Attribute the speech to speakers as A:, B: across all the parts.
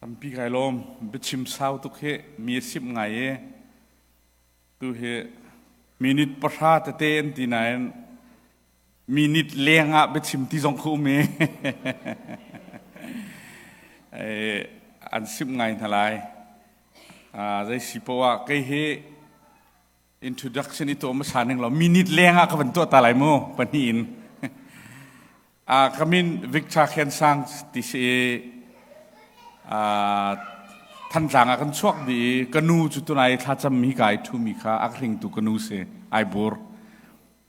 A: Tampi kai lawm. Biachim sau tuk hi mi a simh ngai i tu hi minute 10 tete an ti nain minute leng ah biachim ti zong kha um i an simh ngai hna lai. Zei si poah ah kei hi introduction i tuah hmasa ning law minute leng ah ka van tuah ta lai mu pahnih in. Ka min Victor Khen Sang ti si i Thantlang ah kan chuak dih i ka nu cu tunai thlacam mi kai ṭhumi kha a ka hringtu ka nu si Aibur.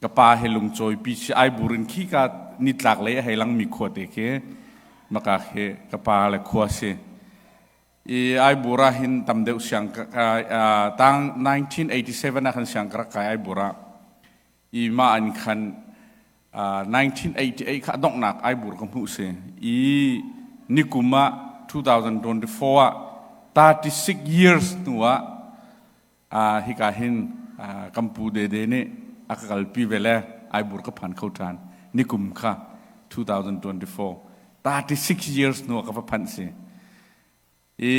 A: Ka pa he lungcawi pi si Aibur in khi ka nitlak lei a hei langmi khua te khi maka khi ka pa le khua si. I Aibur ah hin tam deuh siang tang 1987 ah khan siang ka rak kai Aibur ah. I mah an khan 1988 kha donghnak Aibur ka hmuh si. I nikum ah 2024 ah 36 years hnu ah hika hin kan pu dede nih a ka kalpi ve le Aibur ka phan kho ṭhan. Nikum kha 2024 36 years hnu ah ka va phanh si. I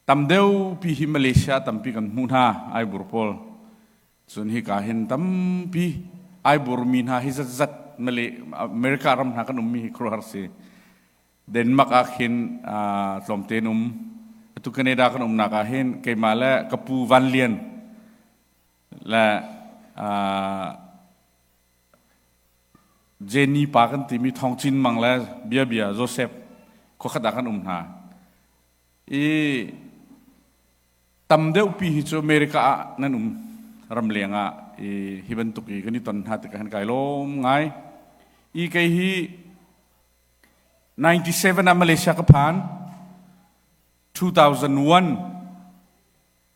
A: tam deuh pi hi Malaysia tampi kan hmuh hna Aibur pawl. Cun hika hin tampi Aibur mi hna hi zatzat America ram hna kan ummi hi khuaruahhar si. Denmark ah khin tlawmte in um. Atu Canada kan umnak ah hin keimah le ka pu Van Lian le Jenny pa kan timi Thawng Cin Mang le Bia Bia Joseph khuakhat ah kan um hna. I tam deuh pi hi cu America ah nan um ramleng ah i hi bantuk i kan i ton hna tikah han kai lawm ngai. I kei hi 97 ah Malaysia ka phan. 2001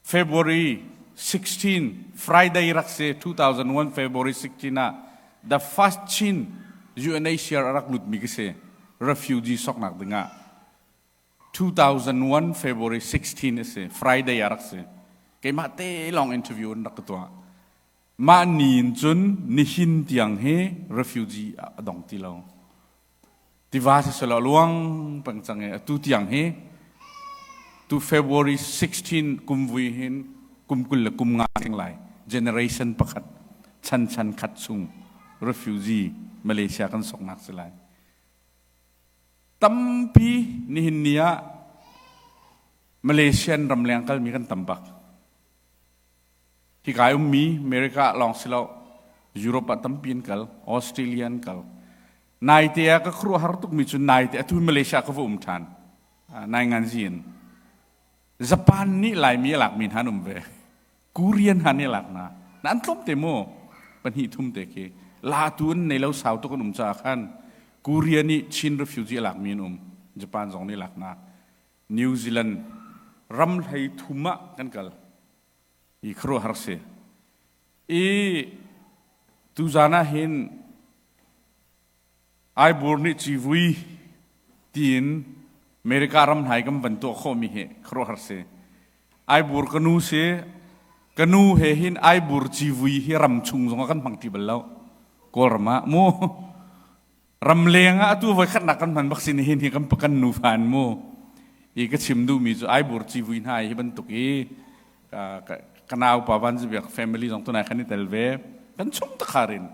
A: February 16 Friday rak si 2001 February 16 ah the first Chin UNHCR a rak lutmi ka si refugee soknak dingah 2001 February 16 a si Friday a rak si keimah te lawng interview an rak ka tuah mah ni in cun nihin tiang hi refugee a dong ti lo Tiva siselaw a luang peng cang i atu tiang hi tu February 16 kum vui hin kum 25 theng lai generation pakhat chan chan khat chung refugee Malaysia kan soknak si lai. Tampi nihin ni ah Malaysian ramleng kalmi kan tam bak. Hika i ummi America lawng si lo Europe ah tampi an kal, Australia an kal. Naite ah ka khuaruahhar tukmi cu naite atu Malaysia ka va um ṭhan. Nainganzi in. Japan nih Laimi a lakmi hna an um ve. Korean hna nih a lak hna. Na an tlawm te mu. Pahnih thum te khi. Latu an nei lo sau tuk an um caah khan Korea nih Chin refugee a lakmi an um. Japan zong nih lak hna. New Zealand ram hlei thum ah kan kal. I khuaruahhar si. I tuzan ah hin Aibur nih civui tiin America ram hna i kan van tuah khawhmi hi khuaruahhar si. Aibur ka nu si, ka nu he hin Aibur civui hi ram chung zong ah kan hmang ti bal lo. Kawlram ah mu ramleng ah atu voi khatnak kan hman bak si nihin hi kan kan nufa in mu i ka chim duhmi cu Aibur civui hna hi bantuk i ka nau pa Van Zibiak family zong tunai kan i tel ve kan chung takhar in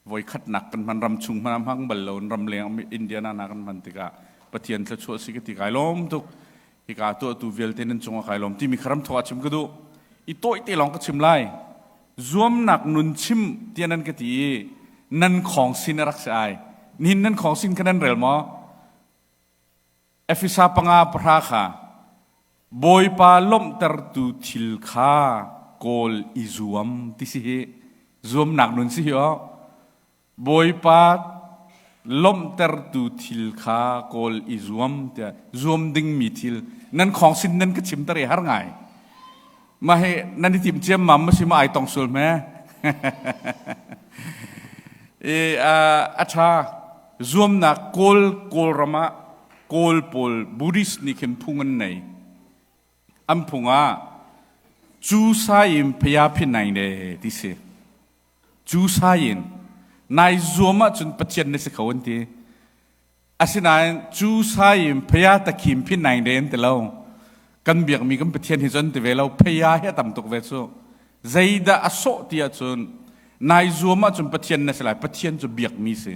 A: voi khatnak kan hman ram chung hman hmang bal lo ramleng Indiana na kan hman tikah Pathian thluachuah si ka ti kai lawm tuk hika tuahtu vialte nan cungah kai lawm timi kha ram thawk ah chim ka duh i tawi te lawng ka chim lai zuamnak nun chim tiah nan ka ti i nan khong sin a rak si ai nihin nan khong sin kha nan rel maw Efesa 5 10 kha Bawipa lawmhtertu thil kha kawl i zuam ti si hi zuamnak nun si hi aw Bawipa lawmhtertu thil kha kawl i zuam tiah zuam dingmi thil nan khong sin nan ka chim tar i har ngai mah hi nan i tim ciam mam ma si ma ai tong sul me i a tha zuamnak kawl kawlram ah kawl pawl Buddhist nih khin phung an nei an phung ah cu sai in phaya phin nai ne ti si Cu sai in nai zuam ahcun Pathian na si kho an ti. Asinain cu sai in phaya takhim phin naing de an ti lo. Kan biakmi kan Pathian hi cu an ti ve lo. Phaya hi a tam tuk ve cu. Zeidah a sawh ti ahcun nai zuam ahcun Pathian na si lai. Pathian cu biakmi si.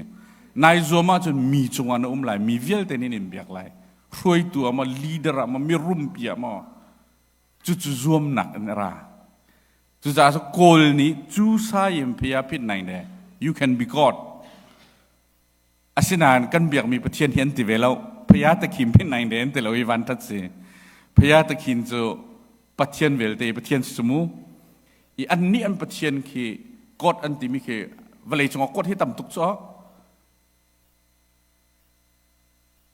A: Nai zuam ahcun mi cungah na um lai. Mi vialte nih in biak lai. Hruaitu ah maw, leader ah maw, mirumpi ah maw, cucu zuamnak in a ra. Cucaah Kawl nih cu sai in phaya phit naing de you can be God. Asinain kan biakmi Pathian hi an ti ve lo. Phaya takhin phin nain de an ti lo i vanṭhat si. Phaya takhin cu Pathian vialte Pathian si mu. I annih an Pathian khi God an timi khi vawlei cungah God hi tam tuk cu.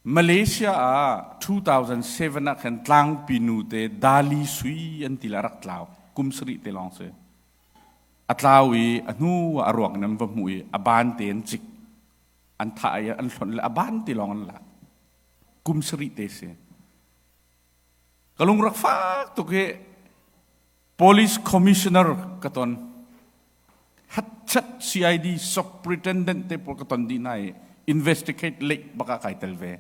A: Malaysia ah 2007 ah khan tlangpi nu te Dali Sui an ti le a rak tlau. Kum sarih te lawng si. A tlau i a hnu ah a ruak in an va hmuh i a ban te an cik. An thah i an hlonh le a ban ti lawng an lak. Kum sarih te si. Ka lung rak fak tuk i police commissioner ka ton. Hatchat CID superintendent te pawl ka ton dih hna i investigate leh bak ah kai tel ve.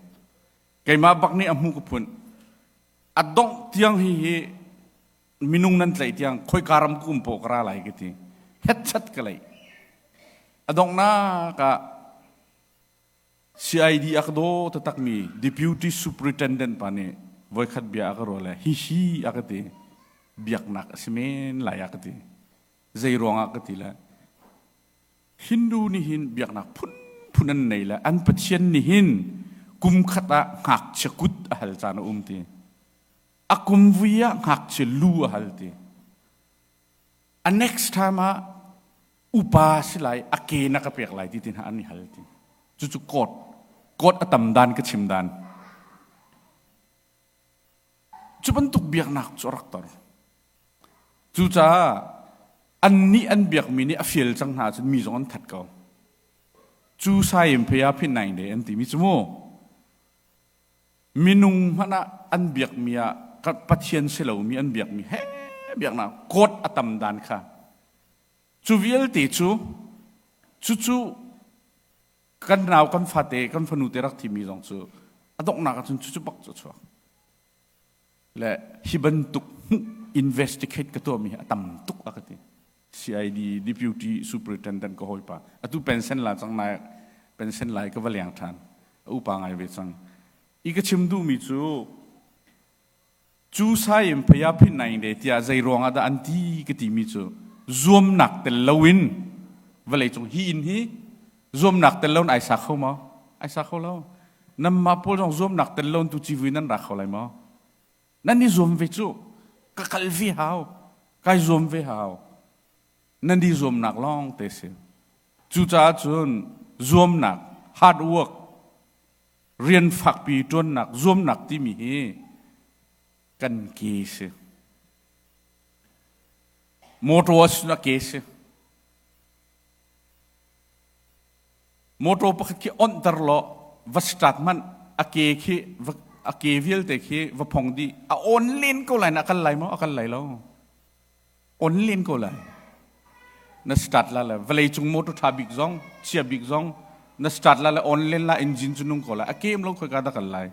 A: Keimah bak nih a hmu ka phun. A dongh tiang hi hi minung nan tlaih tiang khoika ram ka um paoh ka ra lai ka ti. Hetchat ka leih. A donghnak ah CID a ka daw taktakmi Deputy Superintendent pa nih voikhat bia a ka ruah le hihi a ka ti. Biaknak a si men lai a ka ti. Zei ruangah ka ti le Hindu nih hin biaknak phunphun an nei le an pathian nih hin kum khat ah ngakchia kut a hal caan a um ti. A kum vui ah ngakchia lu a hal ti. A next time ah upa si lai a ke na ka pek lai ti ti hna an i hal ti. Cucu court. Court a tam dan ka chim dan. Cu bantuk biaknak cu a rak tor. Cucaah annih an biakmi nih a fial cang hna ahcun mi zong an that ko. Cu sai in phei ah phin naing de an timi cu mu. Minung hmanh ah an biakmi ah Pathian si lomi an biakmi he biaknak court a tam dan kha cu vialte cu cucu kan nau kan fate kan fanu te rak thimi zong cu a donghnak ahcun cucu bak cu a chuak le hi bantuk hmuh investigate ka tuahmi hi a tam tuk a ka ti CID deputy superintendent ka hawipa atu pension la cang nai pension lai ka va leng ṭhan a upa ngai ve cang i ka chim duhmi cu cu sai in phaya phin naing de tiah zei ruang ah dah an ti ka timi cu zuamnak tel loin vawlei cung hi inn hi zuamnak tel loin ai sa kho maw ai sa kho lo nanmah pawl zong zuamnak tel loin tu civui nan ra kho lai maw Nan i zuam ve cu. Ka kal ve hau. Kai zuam ve hau. Nan i zuamnak lawng te si. Cucaah cun zuamnak, hard work, rian fakpi ṭuannak, zuamnak timi hi kan ke si. Motor a ke si. Motor pakhat khi onhter law va start hmanh a ke khi a ke vialte khi va phong dih a on len ko lai na kal lai maw a kal lai lo on len ko lai na start la le vawlei cung motor tha bik zong chia bik zong na start la le on len la engine cu nung ko lai a kem lo khoi ka da kal lai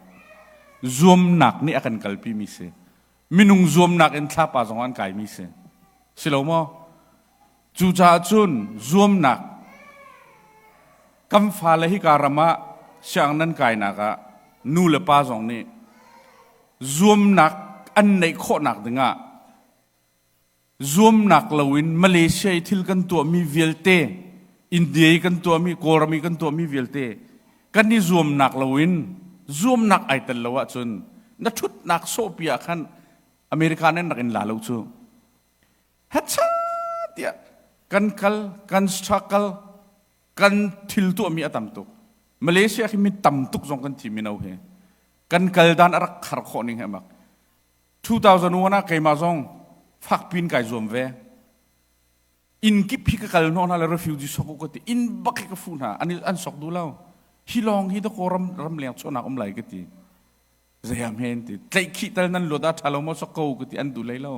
A: zuamnak nih a kan kalpi mi si minung zuamnak in thlapa zong an kai mi si si lo maw Cucaah cun zuamnak kan fale hika ram ah siang nan kainak ah nu le pa zong nih zuamnak an neih khawhnak dingah zuamnak loin Malaysia i thil kan tuahmi vialte India i kan tuahmi Kawlram i kan tuahmi vialte kan i zuamnak loin zuamnak ai tel lo ahcun na ṭhutnak sawhpi ah khan America nan rak in la lo cu Hacha tiah kan kal, kan struggle, kan thil tuahmi a tam tuk. Malaysia khi mi tam tuk zong kan thi mino he. Kan kal dan a rak khar khawh ning he mak. 2001 ah keimah zong fakpin kai zuam ve. Inn kip hi ka kal hnawh hna le refugee sok u ka ti. Inn bak hi ka fuh hna. An, an sok duh lo. Hi lawng hi dakaw ram, ram leng chuahnak um lai ka ti. Zeiam he an ti. Tlaihkhih tal nan luat ah ṭha lo maw sok ko ka ti an duh lei lo.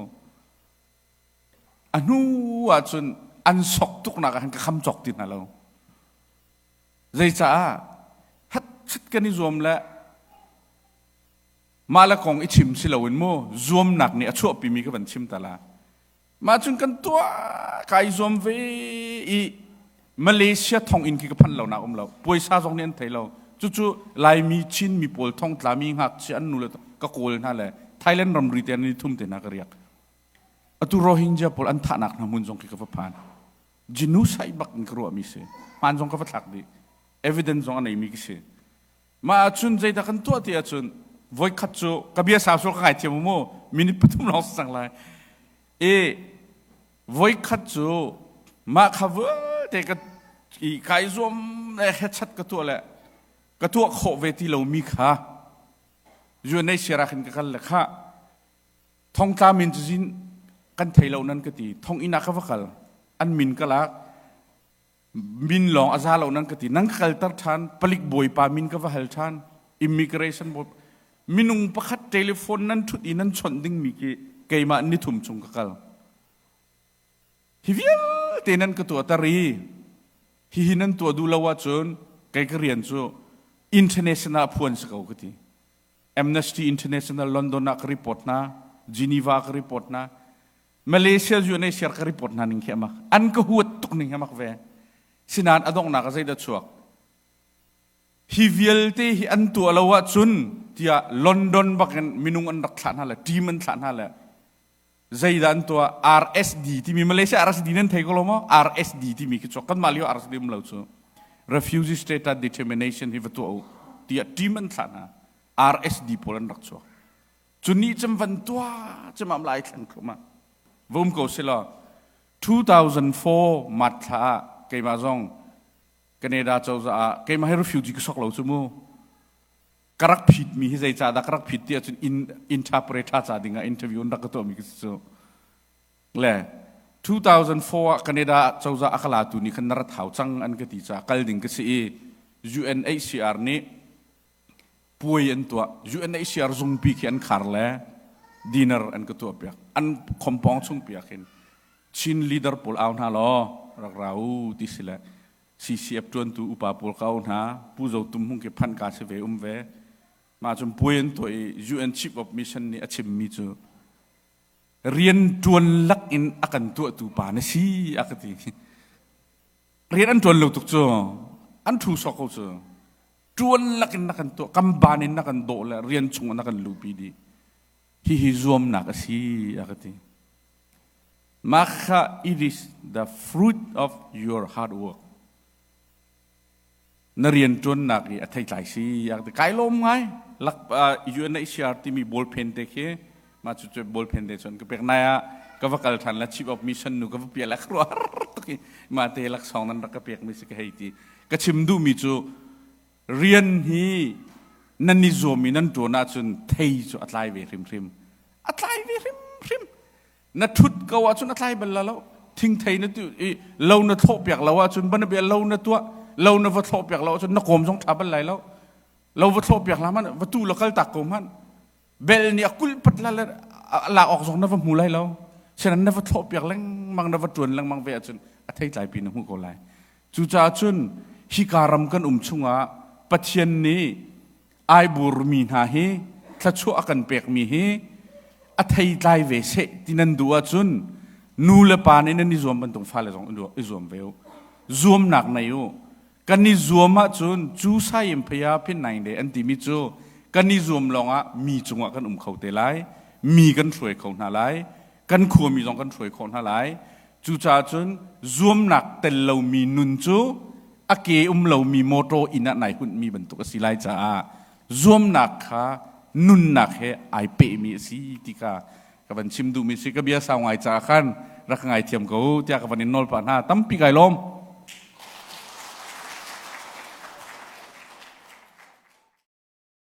A: A hnu ahcun an sok tuknak ah khan ka kham cawk ti hna lo. Zeicaah? cit kan i zuam le mah le kong i chim si loin mu zuamnak nih a chuahpimi ka van chim ta la. Mah cun kan tuah kai zuam ve i Malaysia thonginn khi ka phanh lo nak um lo. Puaisa zong nih an thei lo. Cucu Laimi Chin mi pawl thongtlami ngakchia an nu le ka kawl hna le Thailand ramri te an i thum te hna ka riak. Atu Rohingya pawl an thahnak hna hmun zong khi ka va phan. Genocide bak in ka ruahmi si. Hmaan zong ka va thlak dih. Evidence zong a neimi ka si. Mah ahcun zeidah kan tuah ti ahcun voikhat cu ka bia sau sual ka ngaithiam u mu minute pathum lawng si cang lai. I voikhat cu mah kha vialte ka i kai zuam le hechat ka tuah le ka tuah khawh ve ti lomi kha UNHCR ah khin ka kal le kha thongtla min cazin kan thei lo nan ka ti thonginn ah ka va kal an min ka lak min lawng a za lo nan ka ti nan ka kalter ṭhan palik bawipa min ka va hal ṭhan immigration bawi minung pakhat telephone nan ṭhut i nan chawnh dingmi khi keimah nithum chung ka kal hi vialte nan ka tuahter i hihi nan tuah duh lo ahcun kei ka rian cu international phuan si ko ka ti Amnesty International London ah ka report hna Geneva ka report hna Malaysia UNHCR ka report hna ning khi amak an ka huat tuk ning amak ve sinan a donghnak ah zeidah chuak hi vialte hi an tuah lo ahcun tiah London bakin minung an rak thlah hna le team an thlah hna le zeidah an tuah RSD timi Malaysia RSD nan thei ko lo maw RSD timi khi chuak kanmah lio RSD um lo cu refugee status determination hi va tuah u tiah team an thlah hna RSD pawl an rak chuak cu ni cem van tuah cem am lai thlen thlum ah va um ko sila 2004 mat thla ah keimah zong Canada cozah ah keimah hi refugee ka sok lo cu mu ka rak phit mi hi zeicah dah ka rak phit ti ahcun interpreter ca ding ah interview an rak ka tuahmi ka si cu le 2004 ah Canada cozah a ka latu nih khan na rat hau cang an ka ti caah kal ding ka si i UNHCR nih puai an tuah UNHCR zungpi khi an khar le dinner an ka tuah piak an khompong chung piak hin Chin leader pawl au hna law rak ra u ti si le CCF ṭuantu upa pawl ka au hna Pu Zo Tum Hmung khi phanh ka si ve um ve mah cun puai an tuah i UN Chief of Mission nih a chimmi cu rian ṭuan lak in a kan tuahtu pa na si a ka ti rian an ṭuan lo tuk cu an ṭhu sawk ko cu ṭuan lak in na kan tuah kam ban in na kan dawh le rian chung ah na kan lupi dih hihi zuamnak a si a ka ti Mah kha it is the fruit of your hard work. Na rian ṭuannak i a theitlai si. Kai lawm ngai. Lak UNHCR timi ballpen te khi mah cu cu ballpen te cun ka pek nai ah ka va kal ṭhan la chief of mission nu ka va pia la ka ruah tuk i mah te laksawng nan rak ka pek mi si ka hei ti. Ka chim duhmi cu rian hi nan i zuam i nan ṭuan ahcun thei cu a tlai ve hrimhrim. A tlai ve hrimhrim. Na ṭhut ko ahcun a tlai bal la lo thingthei na tu i lo na thlawh piak lo ahcun banabia lo na tuah lo na va thlawh piak lo ahcun na kawm zong ṭha bal lai lo lo va thlawh piak la hmanh va tu la kal tak ko hmanh bel nih a kulh pat la le lak awk zong na va hmu lai lo sinan na va thlawh piak lengmang na va ṭuan lengmang ve ahcun a theitlai pi na hmu ko lai cucaah cun hika ram kan um chungah Pathian nih ai burmi hna hi thluachuah a kan pekmi hi a theitlai ve seh ti nan duh ahcun nu le pa nih nan i zuam bantuk fale zong i zuam ve u zuamnak nei u kan i zuam ahcun cu sayim phaya phin naing de an timi cu kan i zuam lawngah mi cungah kan um kho te lai mi kan hruai kho hna lai kan khuami zong kan hruai khawh hna lai cucaah cun zuamnak tel lomi nun cu a ke um lomi motor inn ah nai hunhmi bantuk a si lai caah zuamnak kha nunnak he ai pehmi a si ti kha ka van chim duhmi si ka bia sau ngai caah khan rak ka ngaithiam ko tiah ka van in nawl pah hna tampi kai lawm.